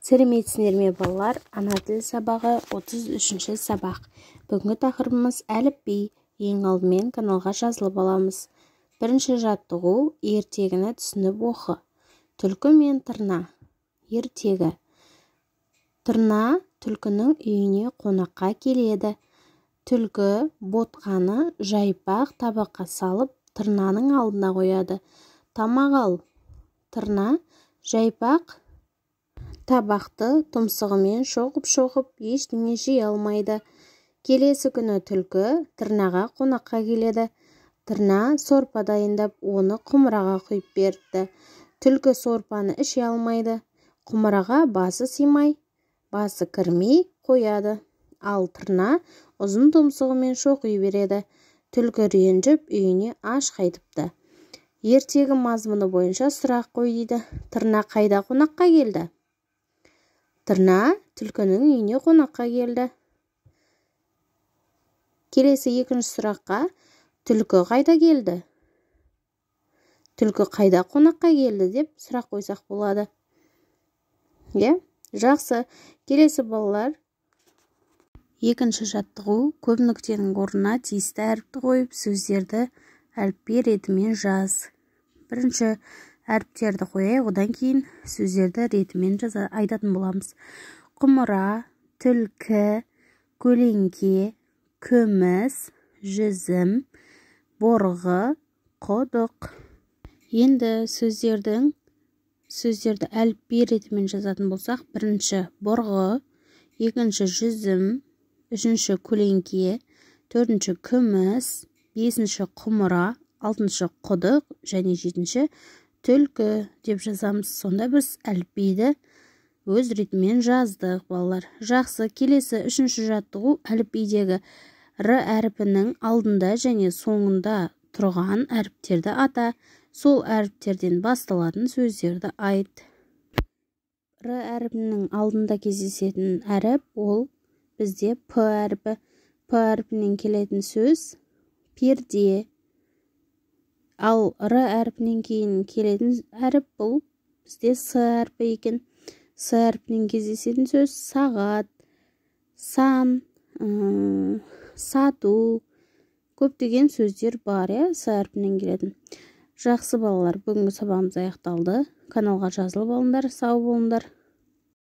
Сәлеметсіңдер ме, балалар? Ана тіл сабағы, 33-ші сабақ. Бүгінгі тақырыбымыз әліпби. Ең алдымен каналға жазылып аламыз. Бірінші жаттығу: ертегіні түсініп оқы. Түлкі мен тырна. Ертегі. Тырна түлкінің үйіне қонаққа келеді. Түлкі ботқаны жайпақ табаққа салып, тырнаның алдына қояды. Тамақ ал. Тырна жайпақ табақты тұмсығымен шоқып-шоқып, ештеңе жей алмайды. Келесі күні түлкі тырнаға қонаққа келеді. Тырна сорпа дайындап, оны құмыраға құйып беріпті. Түлкі сорпаны іше алмайды. Құмыраға басы сыймай, басы кірмей қояды. Ал тырна ұзын тұмсығымен шоқи береді. Түлкі ренжіп, үйіне аш қайтыпты. Ертегі мазмұны бойынша сұрақ қой дейді. Тырна қайда қонаққа келді? Тырна түлкінің үйіне қонаққа келді. Келесі екінші сұраққа: түлкі қайда келді? Түлкі қайда қонаққа келді деп сұрақ қойсақ болады. Иә, жақсы. Келесі, балалар, екінші жаттығу: көп нүктенің орнына тиісті әріпті қойып, сөздерді әліпби ретімен жаз. Бірінші әріптерді қояйық, одан кейін сөздерді ретімен жаза айтатын боламыз. Құмыра, түлкі, көлеңке, күміс, жүзім, борғы, құдық. Енді сөздерді әліпби ретімен жазатын болсақ, бірінші бұрғы, екінші жүзім, үшінші көлеңке, төртінші күміс, бесінші құмыра, алтыншы құдық және жетінші түлкі деп жазамыз. Сонда біз әліпбиді өз ретімен жаздық, балалар. Жақсы. Келесі үшінші жаттығу: әліпбидегі р әрпінің алдында және соңында тұрған әріптерді ата, сол әріптерден басталатын сөздерді айт. Р әрпінің алдында кездесетін әріп ол бізде п әрпі. П әрпінен келетін сөз перде. Ал р әрпінен кейін келетін әріп бұл бізде с әрпі екен. С әрпінен кездесетін сөз сағат, сан, сату, көптеген сөздер бар, иә, с әрпінен келетін. Жақсы, балалар, бүгінгі сабағымыз аяқталды. Каналға жазылып алыңдар. Сау болыңдар.